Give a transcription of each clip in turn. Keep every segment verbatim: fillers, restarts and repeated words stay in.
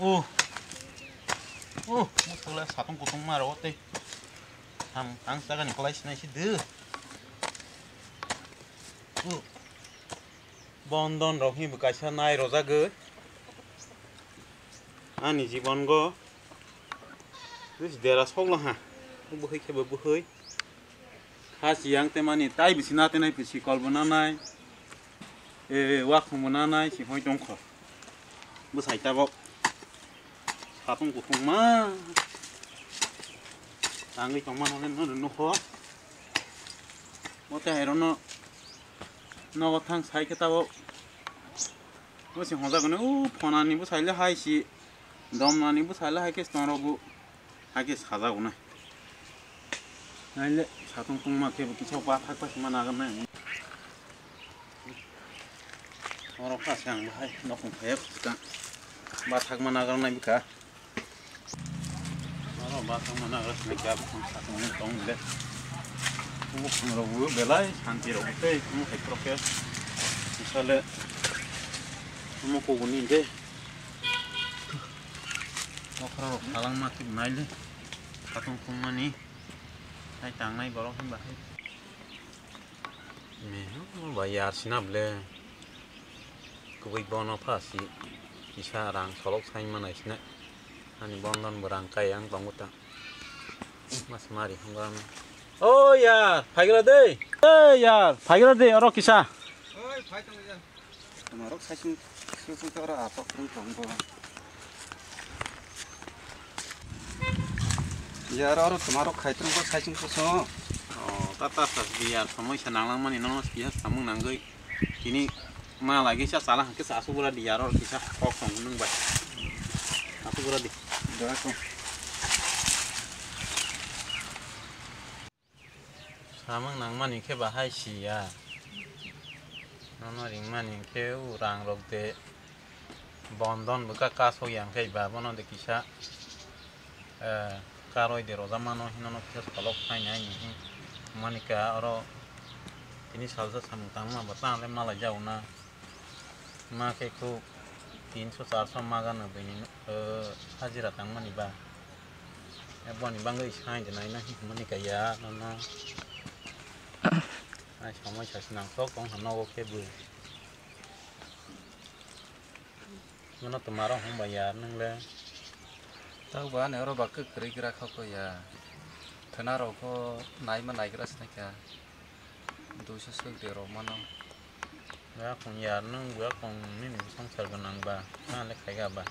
Oh. Oh, musukla satung kutung ma ro tei. Ham, ang sagani kolai sinai si de. Oh. Bondon rok ni bo kaisa nai rojagwi. Ani jibon go. This dera sogla ha. Buhoi khe bo buhoi. Khasi yang te mani tai bisi na te nai bisi kol bo na nai. E, wakhung bo na nai si hoi tong kho. Bwsai tabok. Satung kutung ma. Tangwi tong ma nai no no kho. Mo te hai ro no. Nogo thang sai khe tabok. Bo se hojak gwnai, o phonani bo saile hai si, domnani bo saile hai khe se tongrok bo, hai khe sajak gwnai. Naile satung tungma khe bo kisa bathak pai se ma nagarnai. Oro kha se ang bo hai nokhong phaiya khuska bathak ma nagarnai bwkha. Oro bathang mana oro sinai khe bukhang satung tong le. Bukhang rok bo belai santi rok bo tei tong hai khoro khe. Misale omo kubuni de. Bokhorok rok salangma khe nai le. Satung tongmani. Hai tangnai borok hwnba hai. Mehama bai yar sina ble. Kubui bono pha si kisa rang solok sai manai sina. Ani bondon bo rang kai ang tongo ta. Mas mari hwngra no. O yar, phaigra de. Ey yar, phaigra de, oro kisa. Oi, phai tong ya. Tomarok saichung sung sung oro atok tong tong bo. Yar oro tomarok khai tong bo saichung sung sung. O, ta ta sa di yar, somoi sa nanglang mani nono kisa samung nangoi. Tini ma lagi sa sala hangke sa asuk bura di yar oro kisa kok tong nung bai. Asuk bura di. Dora ko. Samung nangmani khe bahai siya. Nono ringmani khe u rang rok de bondon bwkha kasok yang khe ba bono de kisa, eh, karoi de roja mano hinono kisa solok phainai ni hin mani ka oro tini salsa samung tangma ba tang le malai jauna. Ma khe khu tinso charso ma gana bini, eh, hajira tangmani ba. Eh, boni bangwi sai de nai na himani kaya nono. Ai samai sa sinang sok tong ha nogo khe bwi. Nono twma rok hwn bai ya nung le. Tau ba ani oro ba kwkrwi gra kha ko ya. Thwna rok pho naima naigra sini kha. Duiso soi de rok mano. Buya kong yar nung buya kong nini bwswng sar gwnang ba, ma le khaiga ba.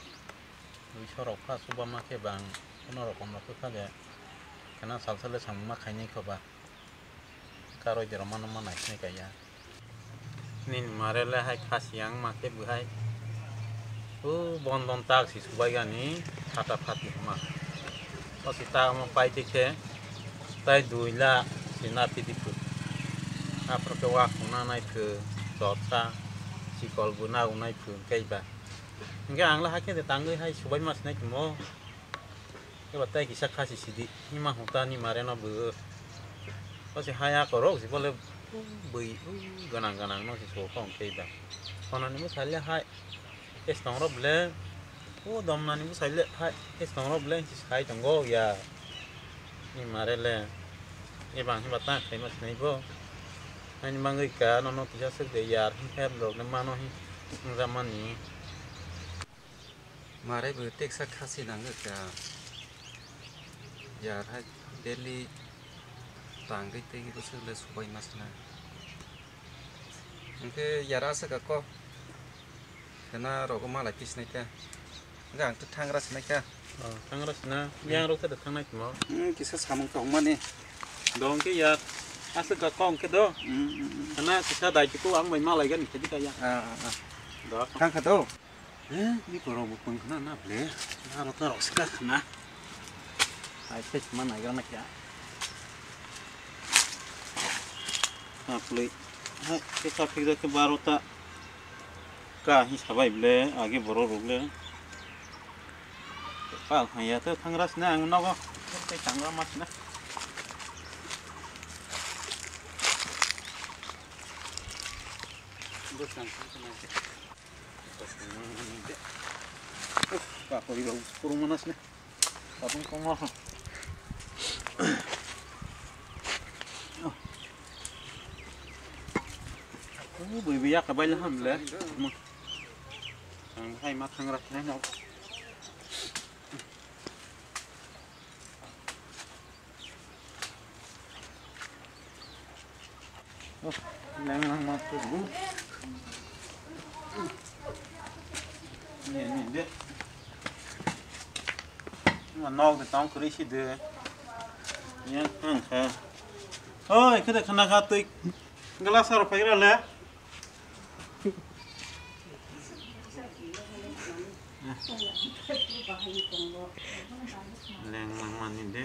Bui sorok pha suba ma khe bang, kono rokom rok khe kha de. Khena sal sal le samung ma khainai kho ba. Karoi de rok mano ma nai khnai kaya. Nini mare le hai khasi yang ma khe bwhai. O bon bon tak si subai gani phata phati hwnma. O si ta omo pai twi khe tai dui la si na pidi phu. Aphuru khe wa khungna nai phu, chotsa, sikol bo na unai phu kaiba. Hingke ang la hakhe de tangwi hai subai ma sinai tongmo. Eba tai kisa khasi sidi, hima hota ni mare no bw. O se haya korok si bole bwi, u, ganang ganang no si so kong kaiba. Kono ni mo sale hai. Estong rok ble, o domna ni bwsai le hai, estong rok ble si sai tongo ya. Ni mare le, ebang himba ta khaima sinai bo. Ani mangwi ka nono kisa swk de yar, him khe rok le mano him, wng ja mani. Mare bo teksa khasi nangwi ka yar hai daily tangwi tei bwswk le subai ma sina. Hingke yar aswk ka kok. Khena rogo malai pisinai kha. Hingke ang to thangra sinai kha. Oh, thangra sina. Hmm. Yang rok tade thangnai tmo. Hmm, kisa samung tongmani. Do hingke ya. Aswk ka kong khe do. Hmm, hmm, hmm. Khena kisa dai khe ko ang bai malai gani khe dika ya. Ah, ah, ah. Do. Thang kha do. Eh, ni korok bo pung khna na ble. Na rok ta rok sika khna. Ai phe ma nai gana kya. Apli. Hai, kisa phik khe baro ta. Ka hi sabai ble, age borok rok le. Pal haya te thangra sina ang nogo. Te tangra ma sina. Bwsang sina. Bakori rok kurung mana sini. Tabung kong ma. Aku bui bui ya kabai lah ham le. Ang hai ma thang rak nai no. Oh, leng lang ma tu bu. Ni, ni, de. Ma nok de tong kuri si de. Yang, ang kha. Oi, kede khana kha tui. Glass aro pagira le. Leng lang mani de.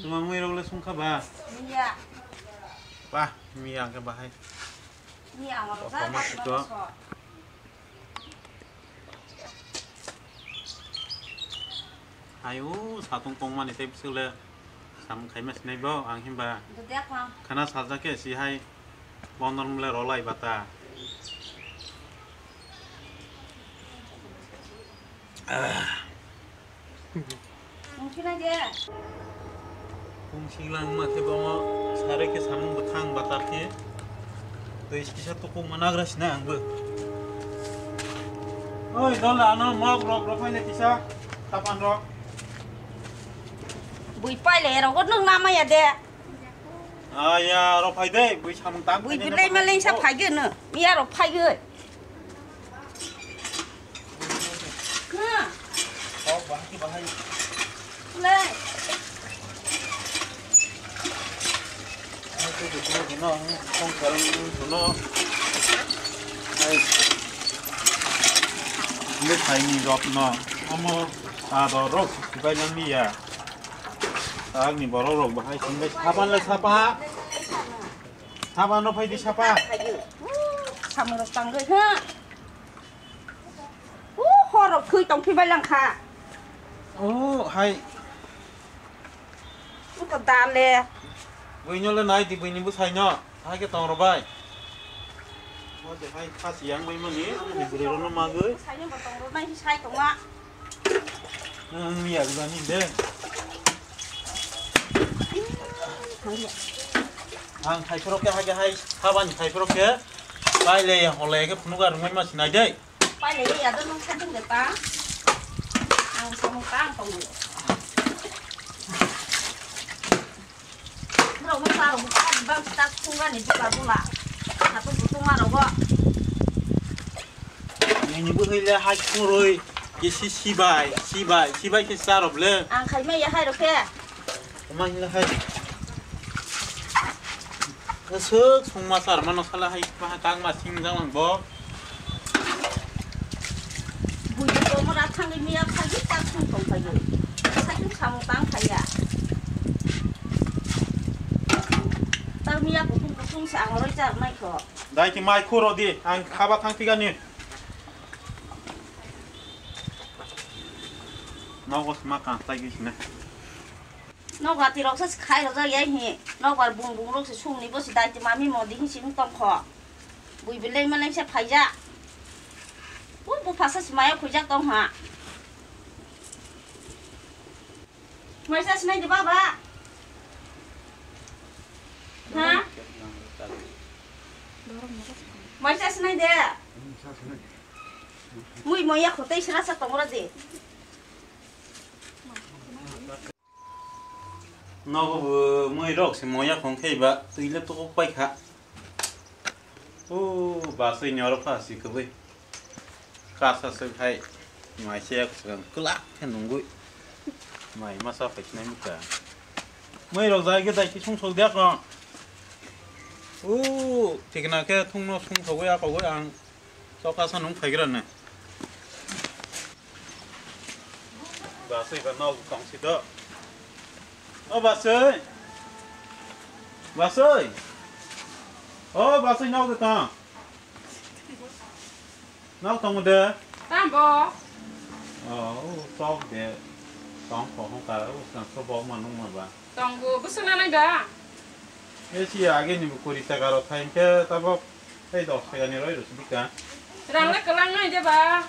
Tuma mui rok le sungkha ba? Miya. Ba, miya ke bahai. Miya ang rok. Kosoma sito. Ayo, satung tongmani tei bwswk le samung khaima sinai bo, ang himba khana sajak khe si hai bonorok le rolai bata. Pung singlang ma khe bo sare khe samung bwthang bata khe twi kisa tukung ma nagra sina ang bo. Oi, dol ano mok rok rok phaile kisa tapan rok. Bui paile rok nwng nama ya de. Aya, rok phai de, bui samung tang. Bui bilai maleng sa phai ge no. Iya rok phai ge. Bwsai ni rok no omo ador rok sibai nang ya. Tag ni borok rok bahai sing bai sapan le sapa. Sapan no phai di sapa. Samung rok tang ge ha. O, hor rok thwi tong phi bai lang kha. O, hai. Uko dale. Buino le nai di, buini bwsai no. Hai ke tong rw bai. Mo de hai khasi yang bai mani, ani bwrwi rw no magwi. Bwsai no bo tong rw nai, sai tong ma. Ang miya gani de. Ang khai phoro ke hai ke hai, habani khai phoro ke. Bai le hole ke phunuk ar mai ma sinai de. Pailai ya do nung khatung de ta. Ang samung ta ang tong. Bro mo ta ro ta bang ta khunga ni bula bula. Khatung butung ma ro go. Nini bo hile hai khurui. Kisi sibai, sibai, sibai kisa rob le. Ang khai mai ya hai ro khe. Omo hwnla hai. Aswk songma char mano sala hai, ma tang ma sing jang lang bo. Bui bo mo ra thang mi ya phai ta sung tong phai. Sai samung tang phai ya. Ta mi ya kutung kutung sa ang roi char mai kho. Dai ki mai khuro di, ang khaba thang tigani. Nogo sma kan tai gisne. Nogo ati rok se khai rojak ya hi. Nogo ar bung bung rok se sung ni bo si dai ti mami mo di hi si tong kho. Bui bilai malai se phaija. Bu bu phasa si maya khuijak tong ha. Maisa sinai de baba. Ha? Maisa sinai de. Mui moya khotei sra sa tongra de. Nogo bo mui rok se moya khong khei ba twi le tokok pai kha. O basui ni oro pha si kwbui. Kasa sui hai mai se yak swkang kwlak khe nungui. Mai masa phai sinai muka. Mui rok jai khe dai ki sung sok dia ko. O thikna khe thung no sung sogui a kogui ang. Chokasa nung phaigra ne. Basui ba nog tong si do. O basui. Basui. O basui nog de tong. Nog tong de. Tambo. O, o tok de. Tong ko hong ka o sang so bok ma nung ma ba. Tong bo bwswk na nai ba. E si age ni bo kuri taka rok khai khe tabok tei dos taka ni roi rw si bika. Rang le kwlang nai de ba?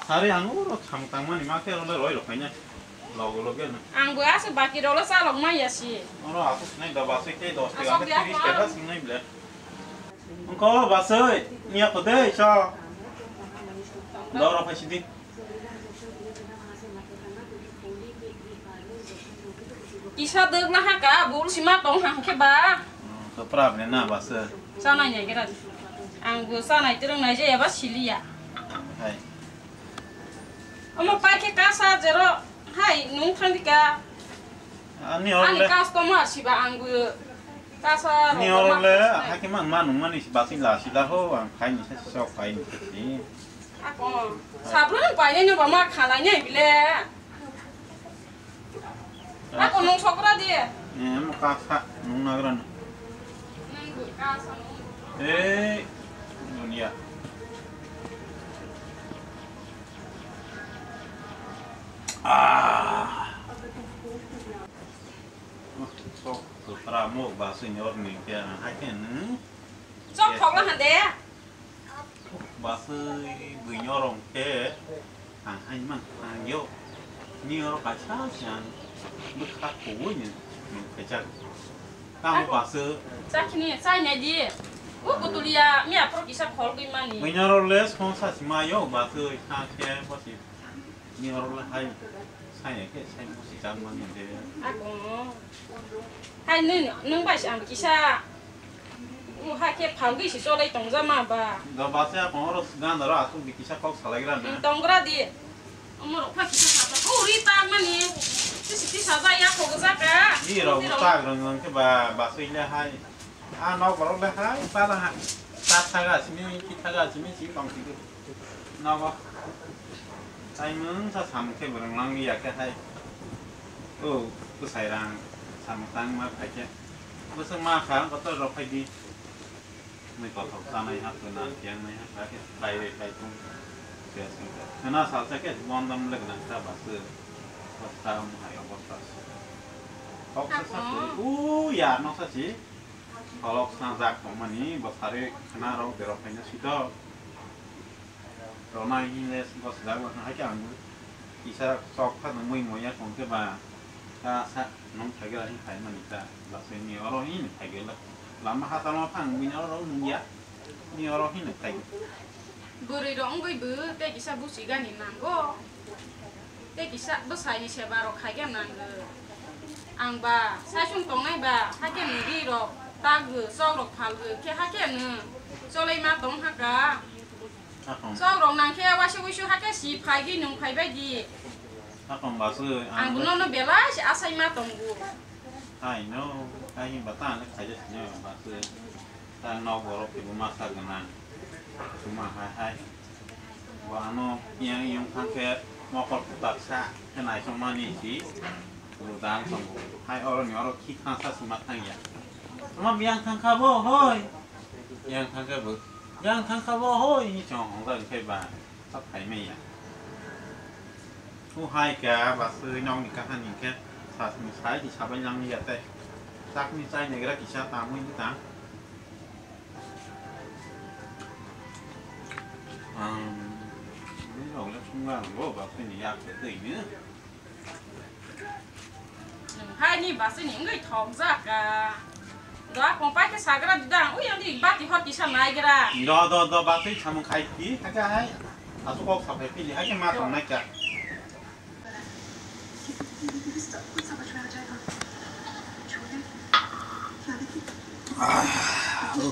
Are ang oro kham tangmani ma khe oro le roi rok khaina. Logo loge na. Ang bo ase baki rok le chalok mai ya si. Oro aku sinai da ba se ke dos taka Asok ke dia tiris ko. Taka singnai ble. Engko ba se niya ko de so. Doro phai sidi. Kisa dwk na ha ka, bul sima tong ha khe ba. Hmm, to problem na ba se. Chanai nai gira. Ang bo chanai twrwng nai je eba siliya. Hai. Omo pai khe kasa jero hai nung thang di ka. Ani hor Ani le. Customer siba ang bo kasa Ani rok hor ma le, kasa. Hakhe mang ma nung mani si ba sila sila ho, ang khai ni sa sok khai ni si. Ako. Sabun paine no ba ma khalai nai bile. Ako nung sokra di. Eh, mo ka sa nung nagra no. Nung bu ka sa nung. Eh, dunia. Ah. Sok, sokra mo ba senior ni ke, ha ke nung. Sok thok la hande. Basui buino rong khe ang hai mang thang yo. Ni oro kaisa siyan bwkha kuwi ni nung khaijak. Tamo basu. Chakini chai nai di. U kutulia mi apro kisa khol gwi mani. Buino rong le song sa si ma yo basui thang khe bosi. Ni oro le hai. Sai khe sai mo si chang man de. Ako. Hai nung nung bai ang kisa. U hai khe phalgwi si cholai tong ja ma ba. Do ba se ako oro ganda ro asuk di kisa kok salai gra na. Tong gra di. Omo rok pha kisa sa ta. Ko ri ta mani. Ti si ti sa ja ya kho ja ka. Ni ro bu ta grang grang khe ba ba sui le hai. A nok borok le hai pala ha. Ta thaga simi ki thaga simi si tong si. Nogo. Taimung sa samung khe borok nang ya khe hai. O, bwsai rang samung tang ma khai khe. Bwswk ma kha ang kotor rok khai di. Mui kothok chanai ha, tuna tiang nai ha, kha khe khai re khai tung. Khe sing khe. Khna sal sa khe bondom le gwnang kha ba se. Bosta um hai bosta. Kok sa sa. Abo. U ya no sa si. Kolok snajak tongmani bwsari khna rok berok khaina switok. Ronai hinle bwsajak bo hai khe ang kisa chok phano mui moya tong khe ba ta sa nung thaigra hin khaimani ta bwsai ni oro hin thaigra lama hatama phang bini oro nungya ni oro hin thai. Bwrwi rok wngwi bo tei kisa busi gani nango. Tei kisa bwsai ni seba rok khai khe nango. Ang ba saichung tongnai ba, hakhe nw ri rok tagwi, chok rok phalwi, khe hakhe nw cholai ma tong haka. Chok rok nang khe waisa wuisu hakhe si phaigwi nwng phaibai di. Ang bo nono belai se asai ma tongo. Hai no, hai hinba ta le khaija sini ba se. Ta nok borok kebo masa gwnang. Chuma hai hai. Bo ano yang yang thang khe mokol kutak sa khe naisong mani si. Bo dang tongo. Hai oro ni oro khi thang sa sima thang ya. Tama biyang thang kha bo hoi. Yang thang kha bo. Yang thang kha bo hoi. Ni chong hong dang khe ba. Sa phai maya. O hai kha, ba sui nokni kahani khe sa simi sai di sabai langya tei. Sakni chai negra kisa tamwi bwtang. Ang bini rok le sungla rwngo, ba sui ni yak twi ni. Hai ni basui ni wngwi thok jak ka. Do a kong pai khe sagra didang, ui ani bati hor kisa naigra. Do, do, do, basui samung khai phi, hakhe hai. Asuk kok saphai phili, hakhe ma tong nai kha. Ah, oh.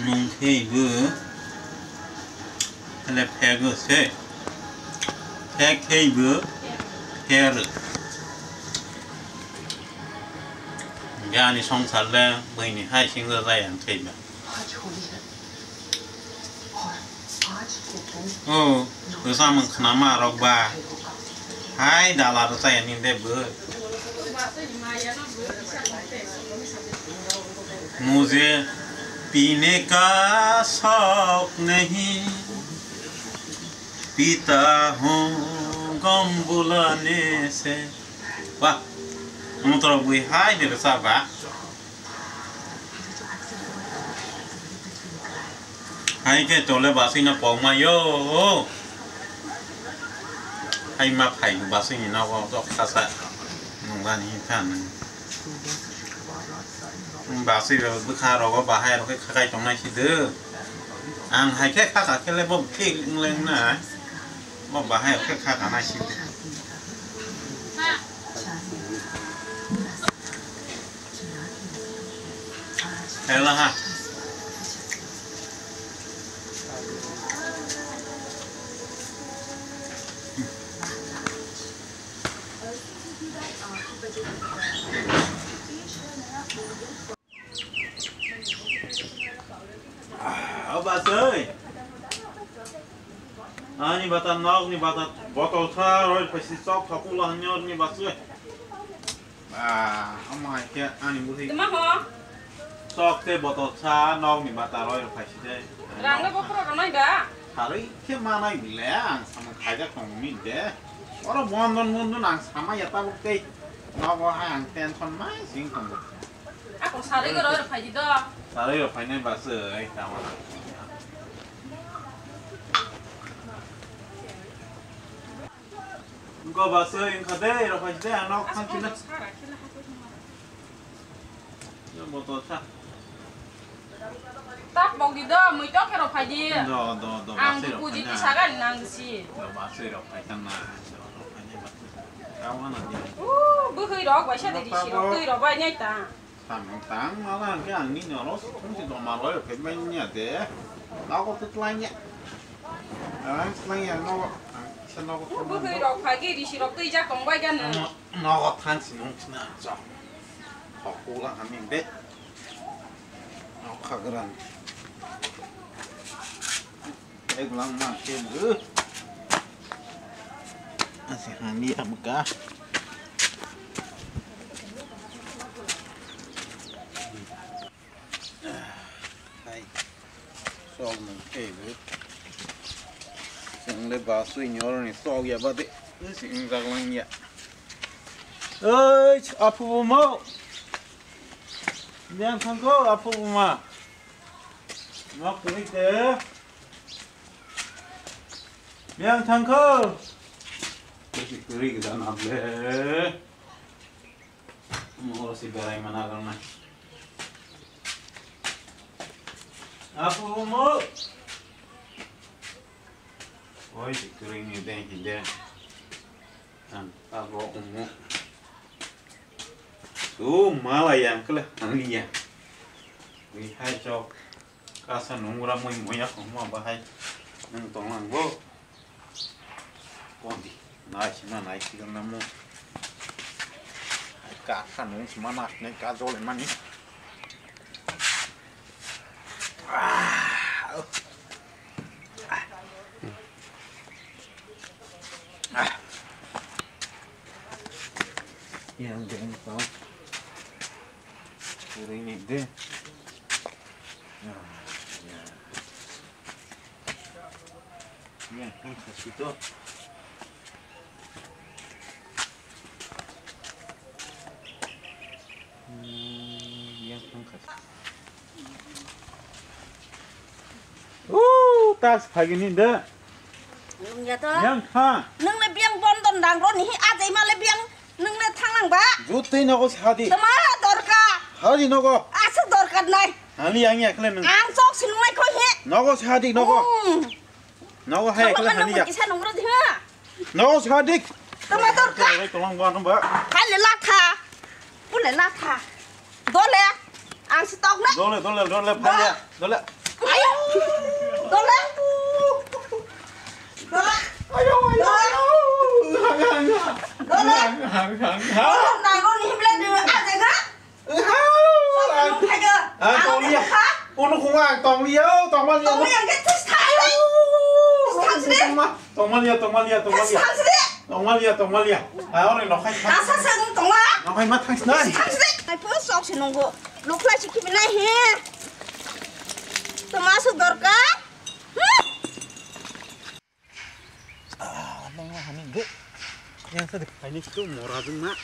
Nung khe bo, le phego se, phek khe bo, pher. Ani songsar le bwini hai singja jaya ang thaiba. Oh, bwsa mung khnama rok ba. Hai dala rwchaya ni de bw. Mujhe pine ka shauk nahi, pita hoon gam bulane se. Wah, omo to rok bwi hai de rwcha ba. Hai khe tole basui no pok ma yo. Hai ma phai basui ni nogo tok sasa. Nungani khan. Basui bwkha rogo bahai rok khe khakai tongnai si de. Ang hai khe khaka khe le bo thik wng leng na. Bo bahai khe khaka nai si de. Hela ha. Ah, o basui. Ani bata, nokni bata, botol sa roi phaisi chok thok ulo hanyor ni basui. Ah, omo hai khe ani bwrwi. Tuma ho? Chok tei botol sa nokni bata roi phaisi tei. Rang le bo pura rwnai ba? Sarwi khe manai bile ang samung khaijak tongo min de. Oro bondon bondon ang sama ya tabuk tei. Nogo hai ang tension mai sing tongo. Ako sarwi ko roi phai di do. Sarwi rok phainai ba se ai tama. Engko ba se engkha de rok phai de ano khan china. Yo moto sa. Tak bok di do mui to khe rok phai di. Do do do. Ang puji ti sagan nang si. Do ba se rok phai kan na. Kawana di. Uh, bwkhwi rok bai sa de di si rok twi rok bai nai ta. Samung tang mala hwnkhe ang nini oro sukung si doma roi rok khe bai nya de. Nogo twi tlai nya. Ang tlai ya nogo. Ang kisa nogo. Bwkhwi rok phagi risi rok twi jak tong bai gano. Nogo thang si nung sina chok. Hokula haming de. Nokha gran. Ek lang ma ke bu. Asi hani amka. Hai. Sok nung ke bu. Sing le ba sui nyor ni sok ya ba de. Sing jak lang ya. Oi, apu bu mau. Yang thangko apu bu ma. Nok tuni te. Yang thangko. Kuri kita nable. Moro si berai mana karena. Apu mo. Oi, si kuri ni deng hinde. Ang abo umu. Tu mala yang kele hangli ya. Wi hai chok. Kasa nungra moi moya khongma bahai. Nang tonglang bo. Kondi. Nai sima nai sigang namo. Kasa nung sima nak ne ka jole mani. Ah. Ah. Yang deng tau. Kuri ni de. Ah, ya. Yang kan kasih tu. Hmm, yang kan kasih. Uh, tas pagi ni de. Nung ya to. Yang kha. Nung le biang bondon dang ro ni hi ajai ma le biang nung le thang nang ba. Jutui nogo sadi. Tama dorkar. Sadi nogo. Asa dorkar nai. Ani yang ya kle nung. Ang sok si nung nai kho hi. Nogo sadi nogo. Hmm. Nogo hai kle hani ya. Kisa nung ro di ha. Nogo sadi. Tama dorkar. Tolong ba nung ba. Hai le la kha. Pule la kha. Dole. Ang si tok na. Dole, dole, dole, phalia. Dole. Ayo. Dole. Dole. Ayo, ayo, ayo. Dole. Hang, hang, hang. Dole. Nang ro ni himle de a de ga. Hau. Sok nung phaja. Ah, ang tong lia. Kha. Unu khunga tong lia, tong ma lia. Tong lia ke tus thai. Tus thang sini. Tong ma, tong ma lia, tong ma lia, tong ma tus lia. Thang sini. Tongmalia, tongmalia. Ai, ore nokhai thang. Asa seng tongma. Nokhai ma thang sinai. Thang sini. Ai, pun sok si nunggu. Lukla si kimi nai he. Toma su dorkar. Hmm. Ah, nang ma hani de. Yang sa de. Ai, ni tu mora jung ma.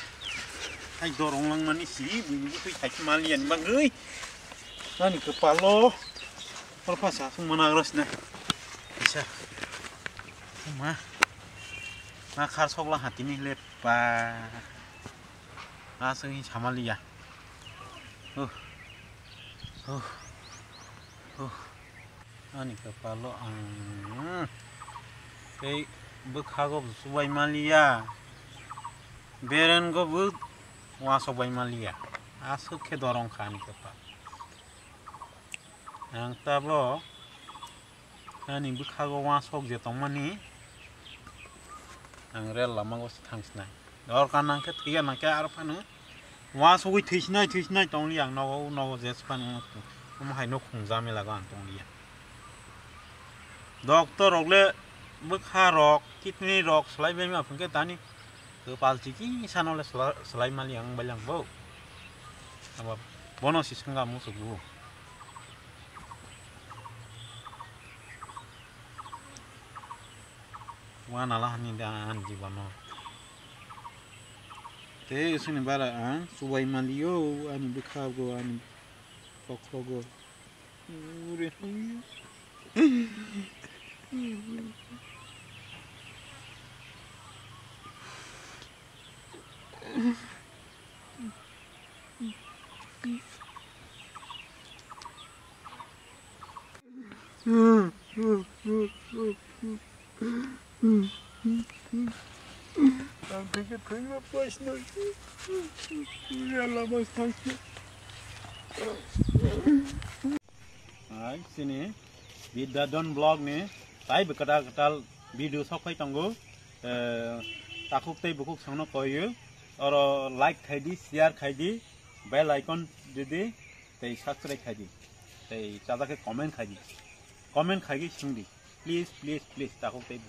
Ai, dorong lang mani si, bu bu tu thai malia ni bang oi. Nani kepalo. Por pha sa sung mana gros na. Isa. Ma. Ma khar sok la hati ni le pa. A sung hi samaliya. Uh. Uh. Uh. Ani kapalo ang. Tei bwkhago subai maliya. Berengo bo wasok bai maliya. Aswk khe dorong kha ani kapal. Ang tabo ani bwkhago wasok je tongmani, ang rel lamago se thang sinai. Dorkar nangkhe thwiya nangkhe aro phano wasogwi thwisinai thwisinai tongli ang nogo nogo je phano omo hai nok khung jamelago ang tongliya. Doctor rok le bwkha rok, kidney rok swlai bai ma phungkhe tani kwpal chiki sano le swla-, swlai mali ang bai lang bo. Abo bono si swngam muchuk bo. Wana la hani da ani jibono. Tei usuni bara ang subai maliyo ani bwkhago ani kokhlogo. Hai, sini Bidya Don Vlog ni taibo kwtal kwtal video sok phai tongo. Eh, takhuk tei bukhuk songno koiyo. Oro like khai di, share khai di, bell icon di di, tei subscribe khai di. Tei chajak khe comment khai di. Comment khai di sing di. Please, please, please, takhuk tei